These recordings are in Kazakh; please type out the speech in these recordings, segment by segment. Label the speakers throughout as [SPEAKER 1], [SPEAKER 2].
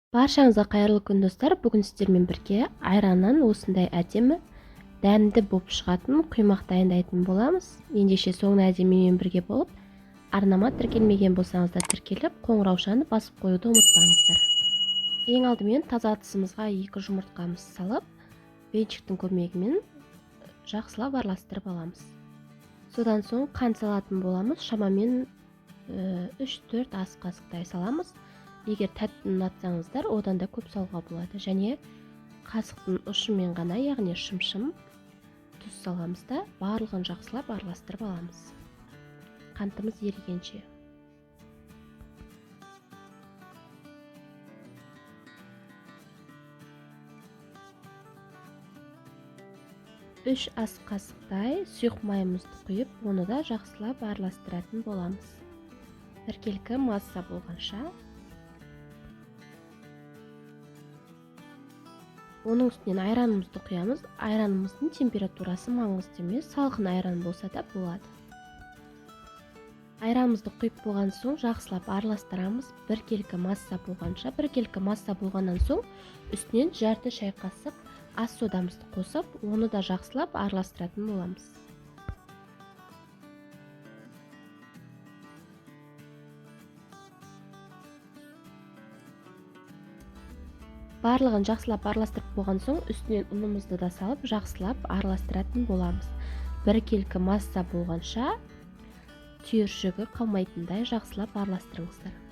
[SPEAKER 1] Баршаңызға қайырлы күн, достар. Бүгін сіздермен бірге айраннан осындай әдемі дәмді болып шығатын құймақ дайындайтын боламыз. Ендеше соңына дейін менімен бірге болып, арнама тіркелмеген болсаңыздар тіркеліп, қоңыраушаны басып қоюды ұмытпаңыздар. Ең алдымен таза ыдысымызға 2 жұмыртқамызды салып, венчиктің көмегімен жақсылап араластырып аламыз. Содан соң қант салатын боламыз. Шамамен 3-4 ас қасықтай саламыз. Егер тәттіні ұнатсаңыздар, одан да көп салуға болады. Және қасықтың ұшымен ғана, яғни шымшым тұз саламыз да, барлығын жақсылап араластырып аламыз. Қантымыз ерігенше. 3 ас қасықтай сұйық майымызды құйып, оны да жақсылап араластыратын боламыз. Біркелкі масса болғанша. Оның үстінен айранымызды құямыз. Айранымыздың температурасы маңызды емес, салқын айран болса да болады. Айранымызды құйып болған соң жақсылап араластырамыз. Біркелкі масса болғанша, біркелкі масса болғаннан соң үстінен жарты шай қасық ас содамызды қосып, оны да жақсылап араластыратын боламыз. Барлығын жақсылап араластырып болған соң үстінен ұнымызды да салып жақсылап араластыратын боламыз. Біркелкі масса болғанша түйіршігі қалмайтындай жақсылап араластырыңыздар.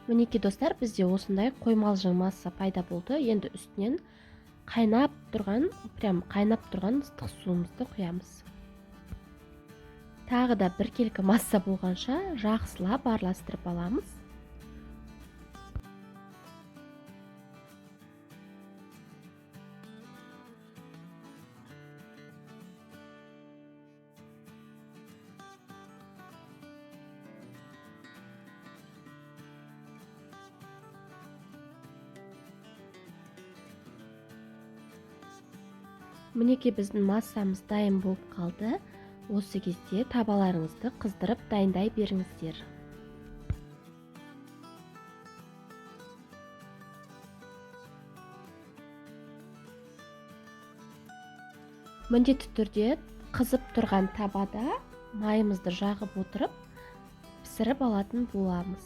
[SPEAKER 1] Мінекей, достар, бізде осындай қоймалжың масса пайда болды. Енді үстінен қайнап тұрған, прям қайнап тұрған ыстық суымызды құямыз. Тағы да біркелкі масса болғанша жақсылап араластырып аламыз. Мінекей, біздің массамыз дайын болып қалды. Осы кезде табаларыңызды қыздырып дайындай беріңіздер. Міндетті түрде қызып тұрған табада майымызды жағып отырып пісіріп алатын боламыз.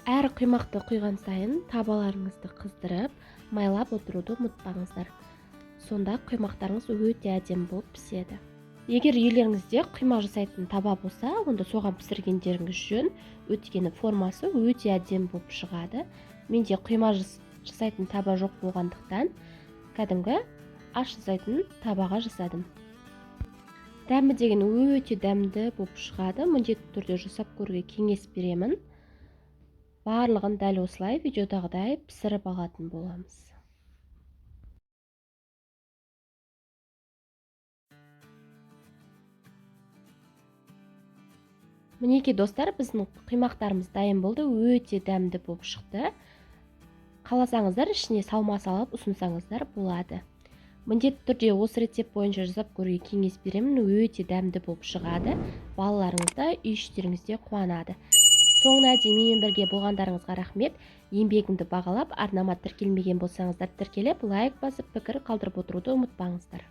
[SPEAKER 1] Әр құймақты құйған сайын табаларыңызды қыздырып, майлап отыруды ұмытпаңыздар. Сонда құймақтарыңыз өте әдемі болып піседі. Егер үйлеріңізде құймақ жасайтын таба болса, онда соған пісіргендеріңіз жөн, өйткені формасы өте әдемі болып шығады. Менде құймақ жасайтын таба жоқ болғандықтан, кәдімгі ас жасайтын табаға жасадым. Дәмі деген өте дәмді болып шығады. Міндетті түрде жасап көруге кеңес беремін. Барлығын дәл осылай видеодағыдай пісіріп алатын боламыз. Мінекей, достар, біздің құймақтарымыз дайын болды, өте дәмді болып шықты. Қаласаңыздар ішіне салма салып ұсынсаңыздар болады. Міндетті түрде осы рецепт бойынша жасап көруге кеңес беремін, өте дәмді болып шығады. Балаларыңыз да, үй іштеріңіз де қуанады. Соңына дейін менімен бірге болғандарыңызға рахмет. Еңбегімді бағалап, арнама тіркелмеген болсаңыздар тіркеліп, лайк басып, пікір қалдырып отыруды ұмытпаңыздар.